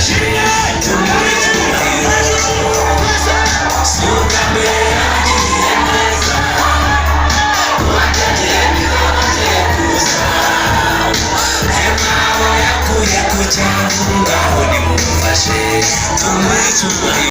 Ashimwe, tumuhe icyubahiro. Si ubwa mbere yangiriye neza, uwatagiye ntiyongeye kuza. Abo yakuye ku cyambu, ngaho nimumufashe tumuhe icyubahiro.